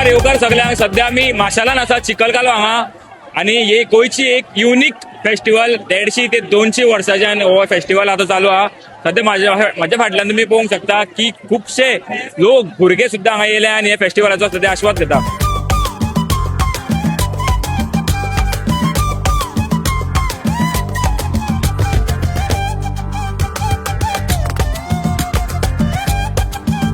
नमस्कार, येवकार सगळ्यांक. सध्या आमी माशेलान आसा, चिखलकालो हांगा आनी हे गोंयची एक युनीक फेस्टिवल, 150 ते 200 वर्साच्यान हो फेस्टिवल आतां चालू आहा. सध्या माझ्या माझ्या फाटल्यान तुमी पळोवंक शकता की खुबशे लोक, भुरगे सुद्दां हांगा येयले आनी हे फेस्टिवलाचो सध्या आस्वाद घेता.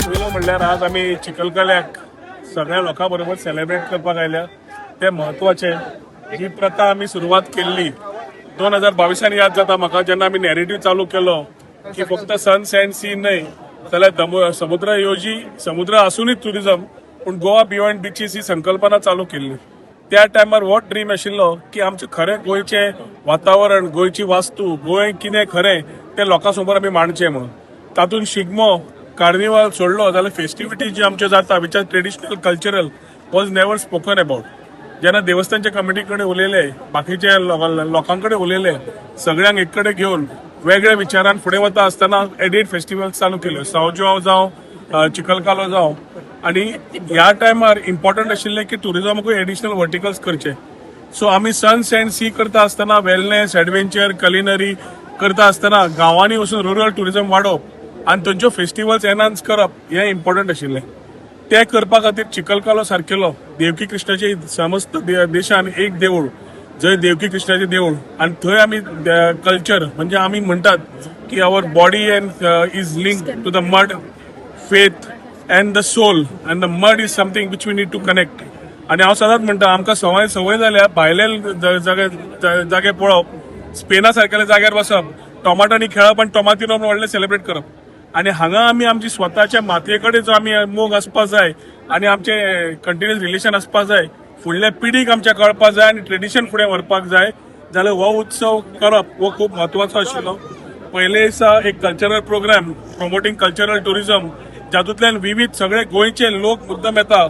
पयलो म्हणल्यार आज आमी चिखलकल्याक सगळ्या लोकां बरोबर सेलिब्रेट करपाक आयल्या ते म्हत्वाचे. ही प्रथा आमी सुरवात केल्ली 2022 याद जाता म्हाका, जेन्ना आमी नॅरेटीव चालू केलो की फक्त सन सँड सी न्हय जाल्यार समुद्र योजी समुद्र आसुनूय ट्युरिझम, पूण गोवा बियॉन्ड बिचीस ही संकल्पना चालू केल्ली. त्या टायमार हो ड्रीम आशिल्लो की आमचें खरें गोंयचें वातावरण, गोंयची वास्तू, गोंय कितें खरें तें लोकां समोर आमी मांडचें म्हणून. तातूंत शिगमो, कार्निवाल सोडलो जाल्यार फेस्टिविटी जी आमच्यो जाता, which are traditional, cultural, was never spoken about. जेन्ना देवस्थानच्या कमिटी कडेन उलयले, बाकीच्या लोकां कडेन उलयले, सगळ्यांक एक कडेन घेवन वेगळ्या विचारान फुडें वता आसतना एडिट फेस्टिवल चालू केल्यो, सावजो जावं, चिखलकालो जावं. आनी ह्या टायमार इम्पॉर्टंट आशिल्लें की टुरिजमाकूय एडिशनल वर्टिकल्स करचे. सो आमी सन सँड सी करता आसतना वेलनेस, एडवेंचर, कलिनरी करता आसतना गांवांनी वचून रुरल टुरिझम वाडोवप आनी थंयच्यो फेस्टिवल्स एनहान्स करप हें इम्पॉर्टंट आशिल्लें. ते करपा खातीर चिखलकालो सारकेलो देवकी कृष्णाचे समस्त देशान एक देवूळ, जंय देवकी कृष्णाचें देवूळ आनी थंय आमी कल्चर, म्हणजे आमी म्हणटात की our body and is link to the mud, faith and the soul, and the mud is something which we need to connect. आनी हांव सदांच म्हणटा, आमकां संवय संवय जाल्या भायले जागे जागे पळोवप, स्पेना सारकेल्या जाग्यार वचप, टोमाटांनी खेळप आनी टोमातिनो व्हडलें सेलिब्रेट करप. आनी हांगा आमी आमची स्वताच्या मातये कडेन जो आमी मोग आसपा जाय आनी आमचे कंटिन्युअस रिलेशन आसपा जाय, फुडल्या पिढीक आमच्या कळपा जाय आनी ट्रेडिशन फुडें व्हरपाक जाय जाल्यार हो उत्सव करप हो खूब म्हत्वाचो आशिल्लो. पयले दिसा एक cultural program promoting cultural tourism, जातूंतल्यान विविध सगळे गोंयचे लोक मुद्दम येता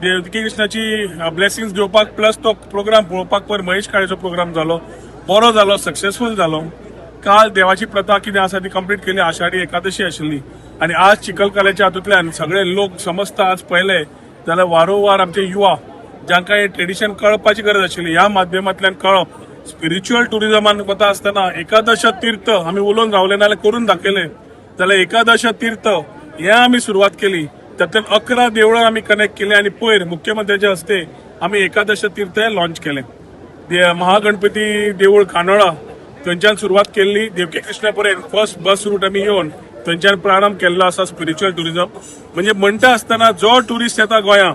देवकी कृष्णाची ब्लेसिंग्स घेवपाक, प्लस तो प्रोग्राम पळोवपाक. पयर महेश काळेचो प्रोग्राम जालो, बरो जालो, सक्सेसफूल जालो. काल देवाची प्रथा कितें आसा ती कंप्लीट केली, आषाढी एकादशी आशिल्ली. आनी आज चिखलकाल्याच्या हातूंतल्यान सगळे लोक समजता आज पळयले जाल्यार वारंवार आमचे युवा, जांकां हे ट्रेडिशन कळपाची गरज आशिल्ली, ह्या माध्यमांतल्यान कळप. स्पिरिच्युअल टुरिझमान वता आसतना एकादश तीर्थ आमी उलोवन रावले नाल्यार करून दाखयले जाल्यार एकादश तीर्थ हे आमी सुरवात केली. तातूंतल्यान 11 देवळां आमी कनेक्ट केली आनी पयर मुख्यमंत्र्याच्या हस्ते आमी एकादश तीर्थ हे लॉन्च केलें. महागणपती देवूळ कानोळा थंयच्यान सुरवात केल्ली, देवकी कृष्णा पर्यंत फर्स्ट बस रूट आमी येवन थंयच्यान प्रारंभ केल्लो आसा. स्पिरिच्युअल टुरिझम म्हणजे म्हणटा आसतना जो ट्युरिस्ट येता गोंया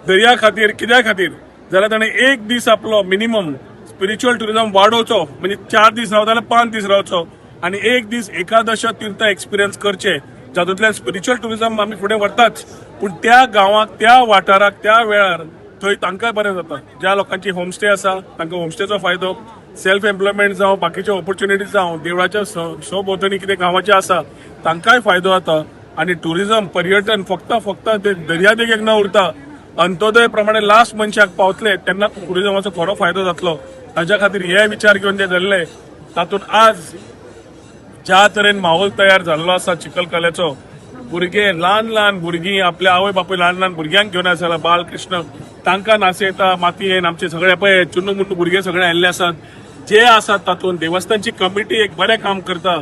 दर्या खातीर, कित्या खातीर, जाल्यार ताणें एक दीस आपलो मिनिमम स्पिरिच्युअल टुरिझम वाडोवचो, म्हणजे 4 दीस रावता जाल्यार 5 दीस रावचो आनी एक दीस एकादश तीर्थ एक्सपिरियन्स करचे, जातूंतल्यान स्पिरिच्युअल टुरिझम आमी फुडें व्हरताच, पूण त्या गांवाक, त्या वाठाराक, त्या वेळार थंय तांकां बरें जाता. ज्या लोकांची होमस्टे आसा तांकां होमस्टेचो फायदो, सेल्फ एम्प्लॉयमेंट जावं, बाकीच्यो ऑपॉर्च्युनिटीज जावं, देवळाच्या सभोंवतणी कितें गांवाचें आसा तांकांय फायदो जाता. आनी टुरिझम, पर्यटन फक्त फक्त ते दर्यादेगेक न उरता अंत्योदय प्रमाणे लास्ट मनशाक पावतले तेन्ना टुरिझमाचो खरो फायदो जातलो. ताच्या खातीर हे विचार घेवन जे जाल्ले, तातूंत आज ज्या तरेन माहोल तयार जाल्लो आसा चिखलकाल्याचो, भुरगे, ल्हान ल्हान भुरगीं आपल्या आवय बापूय ल्हान ल्हान भुरग्यांक घेवन आसा, बालकृष्ण तांकां नाचयता मातयेन. आमचे सगळे पळय चुन्नू मुन्नू भुरगे सगळे आयिल्ले आसात जे आसात. तातूंत देवस्थानची कमिटी एक बरें काम करता,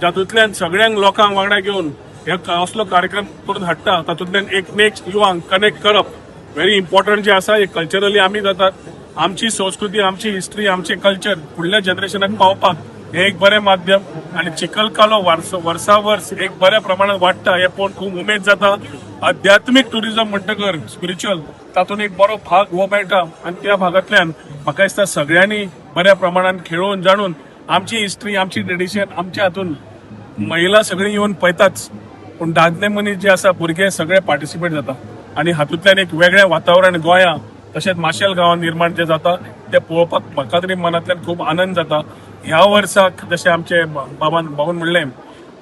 जातूंतल्यान सगळ्यांक लोकांक वांगडा घेवन हे असलो कार्यक्रम करून हाडटा. तातूंतल्यान एक नेक्स्ट युवांक कनेक्ट करप व्हेरी इम्पॉर्टंट जे आसा. एक कल्चरली आमी जातात, आमची संस्कृती, आमची हिस्ट्री, आमचे कल्चर फुडल्या जनरेशनाक पावपाक हे एक बरें माध्यम. आनी चिखलकालो वर्स वर्सा वर्स एक बऱ्या प्रमाणात वाडटा हे पळोवन खूब उमेद जाता. आध्यात्मीक टुरिझम म्हणटकर स्पिरिच्युअल, तातूंत एक बरो भाग हो मेळटा आनी त्या भागांतल्यान म्हाका दिसता सगळ्यांनी बऱ्या प्रमाणान खेळोवन जाणून आमची हिस्ट्री, आमची ट्रेडिशन आमच्या हातून महिला सगळी येवन पळयताच, पूण दादले मनीस जे आसा, भुरगे सगळे पार्टिसिपेट जाता आनी हातूंतल्यान एक वेगळें वातावरण गोंया तशेंच माशेल गांवांत निर्माण जें जाता तें पळोवपाक म्हाका तरी मनांतल्यान खूब आनंद जाता. ह्या वर्साक जशें आमचे बाबान बाबून म्हणलें,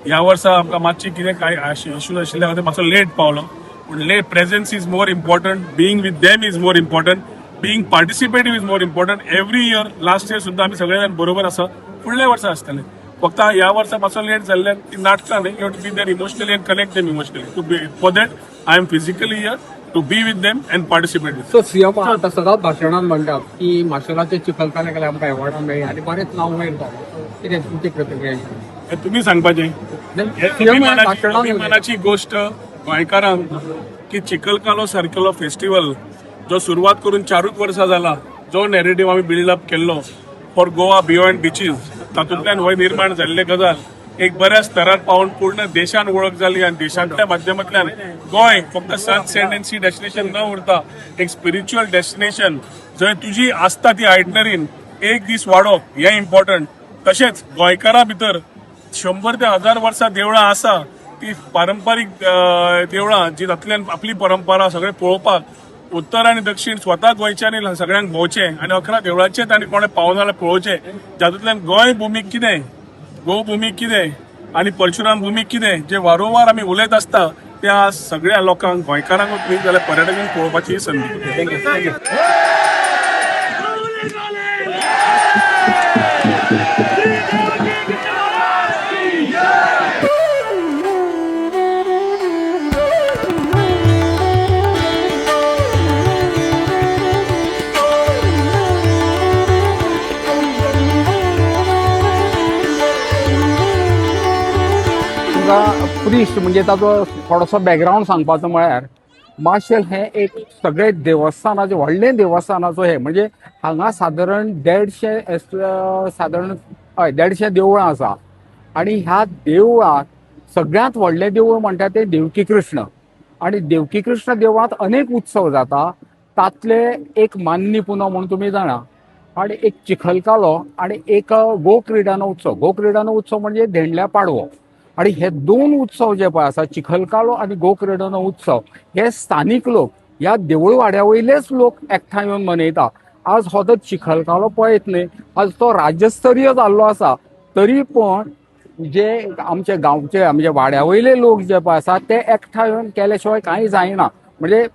ह्या वर्सा आमकां मातशी कितें कांय इश्यूज आशिल्ल्या खातीर मातसो लेट पावलो, पूण late presence is more important, being with them is more important, being participative is more important. Every year, last year सुद्दां आमी सगळे जाण बरोबर आसा, फुडल्या वर्सा आसतले. फक्त ह्या वर्सा मातसो लेट जाल्ल्यान ती नाटकां न्ही, you to be there emotionally and connect them emotionally. To be for that I am physically here. to be with them and participate with. So CM आतां सदांच भाशणान म्हणटा की माशेलाचे चिखलकाले गेल्यार आमकां एवॉर्डां मेळ्ळी आनी बरेंच नांव वयर पावलें. कितें तुमची प्रतिक्रिया? हे तुम्ही सांगपाचें. हे सीएम भाशणान अभिमानाची गोष्ट गोंयकारांक की चिखलकालो सारकेलो फेस्टिवल जो सुरवात करून 4 वर्सां जाला, जो नॅरेटीव आमी बिल्ड अप केल्लो फॉर गोवा बियॉन्ड बिचीस, तातूंतल्यान हो निर्माण जाल्ले गजाल एक बऱ्या स्तरार पावून पूर्ण देशान वळख जाली आनी देशांतल्या माध्यमांतल्यान गोंय फक्त sun sand and sea destination न उरता एक स्पिरिच्युअल डेस्टिनेशन जंय तुजी आसता ती आयटनरीन एक दीस वाडोवप हें इम्पॉर्टंट. तशेंच गोंयकारां भितर 100 ते 1000 वर्सां देवळां आसा, ती पारंपारीक देवळां जी तातूंतल्यान आपली परंपरा सगळें पळोवपाक उत्तर आनी दक्षिण स्वता गोंयच्यांनी सगळ्यांक भोंवचें आनी 11 देवळांचेच आनी कोणें पावना जाल्यार पळोवचें, जातूंतल्यान गोंय भुमीक कितें, गोभुमीक कितें आनी परशुराम भुमीक कितें जे वारंवार आमी उलयत आसता त्या सगळ्या लोकांक, गोंयकारांकूच न्ही जाल्यार पर्यटकांक पळोवपाची संदी. Thank you thank you. तुमकां प्रिस्ट म्हणजे ताजो थोडोसो बॅकग्रावंड सांगपाचो म्हळ्यार माशेल हें एक सगळे देवस्थानाचें व्हडलें देवस्थानाचो हें म्हणजे हांगा सादारण 150 सादारण हय 150 देवळां आसा आनी ह्या देवळांत सगळ्यांत व्हडलें देवूळ म्हणटा तें देवकी कृष्ण. आनी देवकी कृष्ण देवळांत अनेक उत्सव जाता, तातले एक मान्नी पुनव म्हणून तुमी जाणा, आनी एक चिखलकालो आनी एक गोक्रिडानो उत्सव. गोक्रिडानो उत्सव म्हणजे धेंडल्या पाडवो. आनी हे 2 उत्सव जे पळय आसा, चिखलकालो आनी गोक्रिडानो उत्सव, हे स्थानीक लोक ह्या देवूळवाड्या वयलेच लोक एकठांय येवन मनयता. आज हो तर चिखलकालो पळयत न्ही, आज तो राज्यस्तरीय जाल्लो आसा, तरी पण जे आमचे गांवचे आमचे वाड्या वयले लोक जे पळय आसा ते एकठांय येवन केले शिवाय कांय जायना. म्हणजे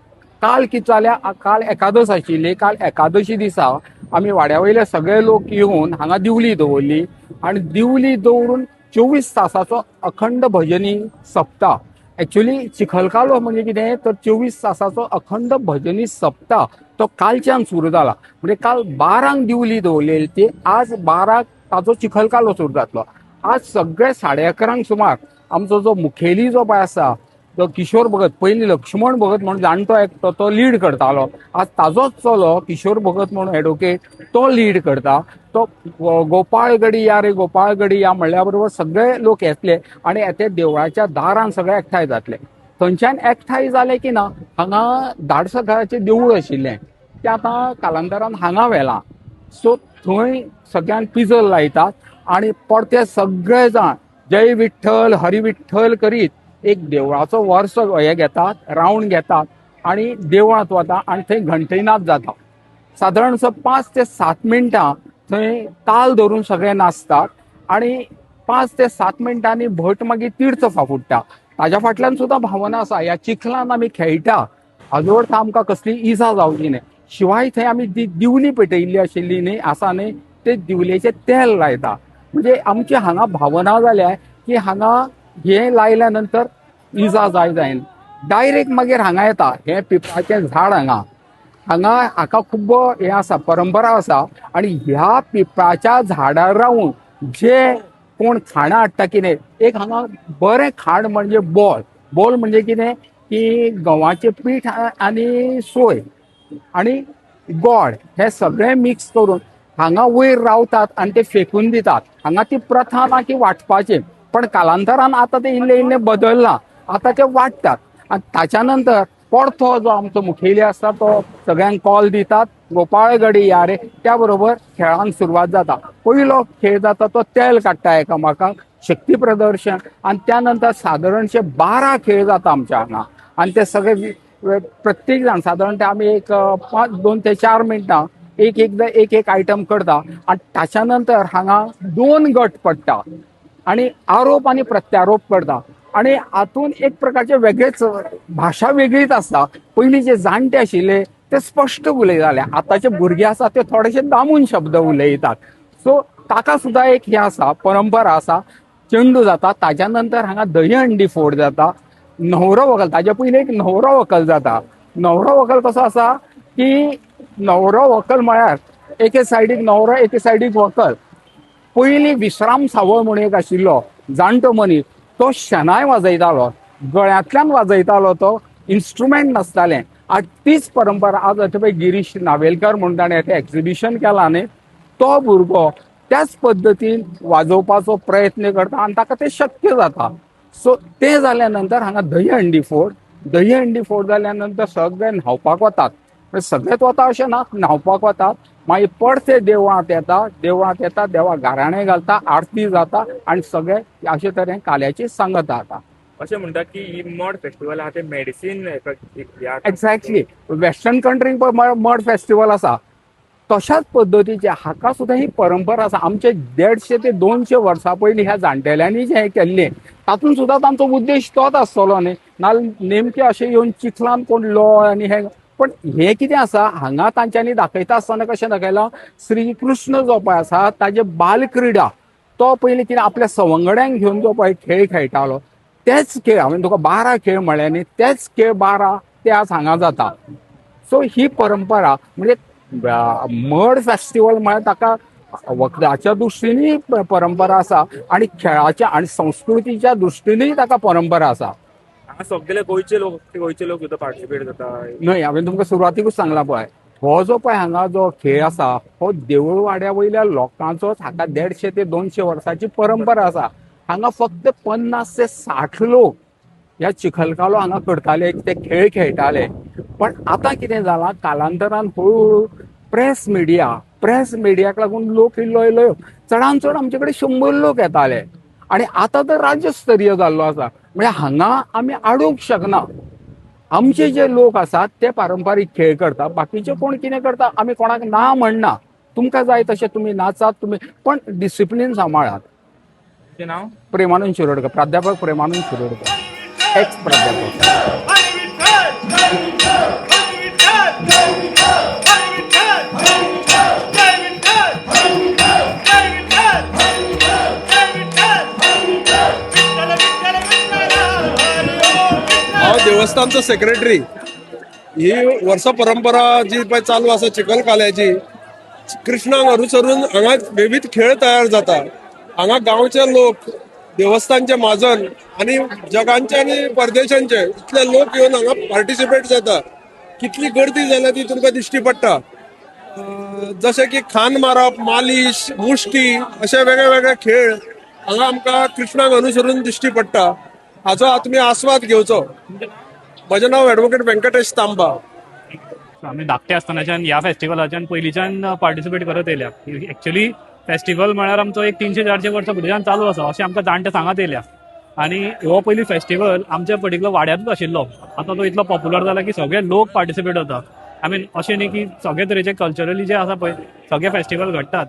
काल कितें जाल्या, काल एकादस आशिल्ली, काल एकादशी दिसा आमी वाड्या वयले सगळे लोक येवन हांगा दिवली दवरली आनी दिवली दवरून 24 तासाचो अखंड भजनी सप्ताह. एक्चुअली चिखलकालो म्हणजे कितें तर 24 तासाचो अखंड भजनी सप्ताह तो कालच्यान सुरू जाला. म्हणजे काल 12 दिवली दवरलेली ती आज 12 ताजो चिखलकालो सुरू जातलो. आज सगळे 11:30 सुमार आमचो जो मुखेली जो पळय आसा तो किशोर भगत, पयलीं लक्ष्मण भगत म्हणून जाणटो एकटो तो लीड करतालो, आज ताजोच चलो किशोर भगत म्हणून एडवोकेट तो लीड करता. तो गोपाळगडी या रे गोपाळगडी या म्हणल्या बरोबर सगळे लोक येतले आनी ते देवळाच्या दारान सगळे एकठांय जातले. थंयच्यान एकठांय जाले की ना, हांगा धाडसघराचें देवूळ आशिल्लें तें आतां कालांतरान हांगा व्हेलां. सो थंय सगळ्यांक पिजल लायतात आनी परते सगळे जाण जय विठ्ठल हरी विठ्ठल करीत एक देवळाचो वर्स हे घेतात, रावंड घेतात आनी देवळांत वता आनी थंय घंटेनाद जाता. सादारणसो 5 ते 7 मिनटां थंय ताल धरून सगळे नाचतात आनी 5 ते 7 मिनटांनी भट मागीर तीर्थ फाफुडटा. ताज्या फाटल्यान सुद्दां भावना आसा, ह्या चिखलान आमी खेळटा हाजो अर्थ आमकां कसली इजा जावची न्ही. शिवाय थंय आमी ती दिवली पेटयल्ली आशिल्ली न्ही आसा न्ही, ते दिवलेचें तेल लायता. म्हणजे आमची हांगा भावना जाल्या की हांगा हें लायल्या नंतर इजा जाय जायना. डायरेक्ट मागीर हांगा येता हें पिपळाचें झाड. हांगा हांगा हाका खूब हें आसा, परंपरा आसा. आनी ह्या पिपळाच्या झाडार रावून जे कोण खाणां हाडटा कितें, एक हांगा बरें खाण म्हणजे बोल. बोल म्हणजे कितें की गंवाचें पीठ आनी सोय आनी गोड हे सगळें मिक्स करून हांगा वयर रावतात आनी ते फेकून दितात. हांगा ती प्रथा ना की वांटपाची, पण कालांतरान आतां तें इल्लें इल्लें बदल्लां, आतां ते वांट्टात. आनी ताच्या नंतर परतो जो आमचो मुखेली आसता तो सगळ्यांक कॉल दितात गोपाळगडी या रे, त्या बरोबर खेळांक सुरवात जाता. पयलो खेळ जाता तो तेल काडटा एकामेकांक, शक्ती प्रदर्शन, आनी त्या नंतर सादारणशे 12 खेळ जाता आमच्या हांगा. आनी ते सगळे प्रत्येक जाण सादारण ते आमी एक 5 2 ते 4 मिनटां एक एकदां एक एक आयटम करता. आनी ताच्या नंतर हांगा 2 गट पडटा आनी आरोप आनी प्रत्यारोप करता. आनी हातून एक प्रकारचे वेगळेच भाशा वेगळीच आसता. पयलीं जे जाणटे आशिल्ले ते स्पश्ट उलयताले, आतांचे भुरगे आसा ते थोडेशे दामून शब्द उलयतात. सो ताका सुद्दां एक हें आसा, परंपरा आसा. चेंडू जाता, ताच्या नंतर हांगा दही हंडी फोड जाता, न्हवरो व्हंकल, ताच्या पयलीं एक न्हवरो व्हंकल जाता. न्हवरो व्हंकल कसो आसा की न्हवरो व्हंकल म्हळ्यार एके सायडीक न्हवरो, एके सायडीक व्हंकल. पयलीं विश्राम सावळ म्हूण एक आशिल्लो जाणटो मनीस, तो शेनाय वाजयतालो, गळ्यांतल्यान वाजयतालो, तो इन्स्ट्रुमेंट नासतालें. आज तीच परंपरा आज आतां पळय गिरीश नावेलकर म्हूण ताणें तें एक्झिबिशन केलां न्ही, तो भुरगो त्याच पद्दतीन वाजोवपाचो प्रयत्न करता आनी ताका तें शक्य जाता. सो तें जाल्या नंतर हांगा दही हंडी फोड, दही हंडी फोड जाल्या नंतर सगळे न्हांवपाक वतात. सगळेच वता अशें ना, न्हांवपाक वतात. मागीर परते देवळांत येता, देवळांत येता, देवाक गाराणें घालता, आरती जाता आनी सगळे अशे तरेन काल्याची सांगत जाता. अशें म्हणटात की ही मड फेस्टिवल आहा ते medicine. Exactly, western कंट्रीन पळय मड फेस्टिवल आसा तशाच पद्दतीचे हाका सुद्दां ही परंपरा आसा. आमचे 150 ते 200 वर्सां पयलीं ह्या जाणटेल्यांनी जें हें केल्लें तातूंत सुद्दां तांचो उद्देश तोच आसतलो न्ही, नाजाल्यार नेमकें अशें येवन चिखलान कोण लोळ आनी हें. पण हें कितें आसा हांगा तांच्यांनी दाखयता आसतना कशें दाखयलां, श्री कृष्ण जो पळय आसा ताजे बालक्रिडा, तो पयलीं कितें आपल्या सवंगड्यांक घेवन जो पळय खेळ खेळटालो तेच खेळ, हांवें तुका 12 खेळ म्हळ्ळे न्ही, तेच खेळ 12 ते आज हांगा जाता. सो ही परंपरा म्हणजे मड फेस्टिवल म्हळ्यार ताका वखदाच्या दृश्टीनूय परंपरा आसा आनी खेळाच्या आनी संस्कृतीच्या दृश्टीनूय ताका परंपरा आसा. हांगा सगळे गोंयचे लोक, गोंयचे लोक सुद्दां पार्टिसिपेट जाता. न्हय, हांवें तुमकां सुरवातीकूच सांगलां पळय, हो जो पळय हांगा जो खेळ आसा हो देवळवाड्या वयल्या लोकांचोच, हाका 150 ते 200 वर्सांची परंपरा आसा. हांगा फक्त 50 ते 60 लोक ह्या चिखलकालो हांगा करताले, ते खेळ खेळटाले. पण आतां कितें जालां, कालांतरान हळूहळू प्रेस मिडिया, प्रेस मिडियाक लागून लोक इल्लो इल्लो, चडान चड आमचे कडेन 100 लोक येताले आनी आतां तर राज्य स्तरीय जाल्लो आसा. म्हणजे हांगा आमी आडोवंक शकना. आमचे जे लोक आसात ते पारंपारीक खेळ करता, बाकीचे कोण कितें करता आमी कोणाक ना म्हणना. तुमकां जाय तशें तुमी नाचात तुमी, पण डिसिप्लीन सांबाळात. तुमचें नांव? प्रेमानंद शिरोडकर, प्राध्यापक प्रेमानंद शिरोडकर, एक्स प्राध्यापक. हांव देवस्थानचो सेक्रेटरी. ही वर्सा परंपरा जी पळय चालू आसा चिखलकाल्याची, कृष्णाक अनुसरून हांगा विविध खेळ तयार जाता. हांगा गांवचे लोक, देवस्थानचे म्हाजन आनी जगांचे आनी परदेशांचे इतले लोक येवन हांगा पार्टिसिपेट जाता. कितली गर्दी जाल्या ती तुमकां दिश्टी पडटा. जशें की खान मारप, मालिश, मुष्टी अशे वेगळे वेगळे खेळ हांगा आमकां कृष्णाक अनुसरून दिश्टी पडटा. हाचो तुमी आस्वाद घेवचो. म्हजें नांव एडवोकेट व्यंकटेश तांबा. आमी धाकटे आसतनाच्यान ह्या फेस्टिवलाच्यान पयलींच्यान पार्टिसिपेट करत येयल्या. एक्चुली फेस्टिवल म्हळ्यार आमचो एक 300-400 वर्सां पयलींच्यान चालू आसा अशें आमकां जाणटे सांगत येयल्या. आनी हो पयलीं फेस्टिवल आमच्या पर्टिकुलर वाड्यातूच आशिल्लो, आतां तो इतलो पॉप्युलर जाला की सगळे लोक पार्टिसिपेट जाता. I mean अशें न्ही की सगळे तरेचे कल्चरली जे आसा पळय सगळे फेस्टिवल घडटात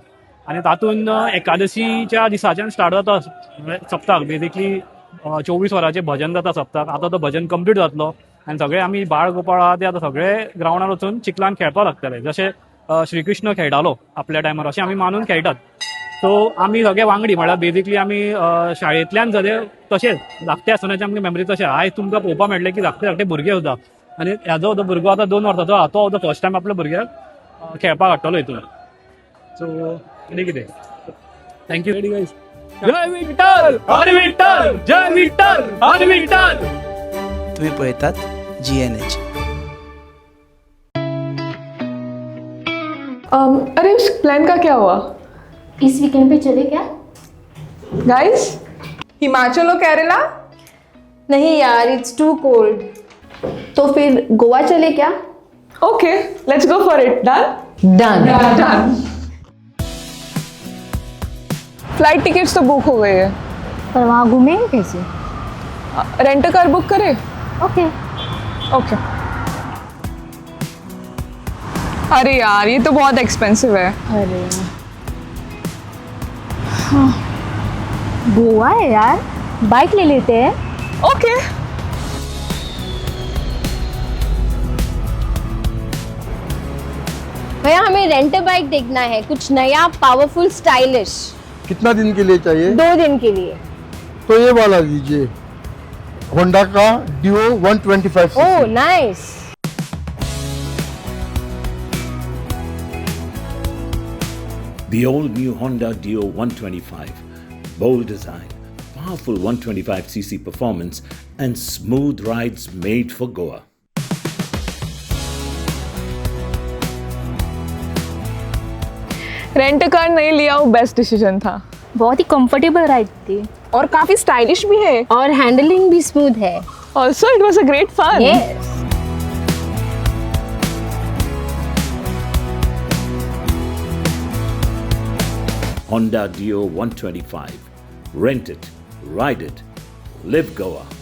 आनी तातूंत एकादशीच्या दिसाच्यान स्टार्ट जाता सप्ताक. बेजिकली 24 वरांचें भजन जाता सप्ताक. आतां तो भजन कंप्लीट जातलो आनी सगळे आमी बाळ गोपाळ आहा ते आतां सगळे ग्रावंडार वचून चिखलान खेळपाक लागतले, जशे श्रीकृष्ण खेळटालो आपल्या टायमार अशें आमी मानून खेळटात. सो आमी सगळे वांगडी म्हळ्यार बेजिकली आमी शाळेंतल्यान सगळे तशेंच धाकटे आसतनाचे आमगे मेमरी तशें आयज तुमकां पळोवपाक मेळटलें की धाकटे धाकटे भुरगे सुद्दां. आनी हेजो जो भुरगो आतां 2 वर्सांचो आहा तो फर्स्ट टायम आपल्या भुरग्याक खेळपाक हाडटलो हितून. सो आनी कितें, thank you guys. जय विठ्ठल, हर विठ्ठल, जय विठ्ठल, हर विठ्ठल. तुम्ही पळयतात GNH. अरे उस प्लान का क्या हुआ? इस वीकेंड पे चले क्या? गाइस, हिमाचल और केरला? नहीं यार, it's to cold. तो फिर गोवा चले क्या? Okay, let's go for it. Done. Done. Done. Flight tickets तो बुक हो गई है। पर वहाँ घूमेंगे कैसे? रेंट कार बुक करे? ओके। ओके। अरे यार, ये तो बहुत एक्सपेंसिव है। अरे हाँ, गोवा है यार, बाइक ले लेते हैं। ओके। भैया, हमें रेंट बाइक देखना है, कुछ नया, पावरफुल, स्टाइलिश। कितना दिन के लिए चाहिए? 2 दिन के लिए। तो ये वाला लीजिए, होंडा का डिओ 125। Oh nice. The all new Honda Dio 125. Bold design, powerful 125cc performance, and smooth rides made for Goa. Rent car नहीं लिया, वो बेस्ट डिसीजन था। बहुत ही कंफर्टेबल राइड थी। और काफी स्टाइलिश भी है। और हैंडलिंग भी स्मूथ है। Also it was a great fun. Yes. Honda Dio 125. Rent it, ride it, live Goa.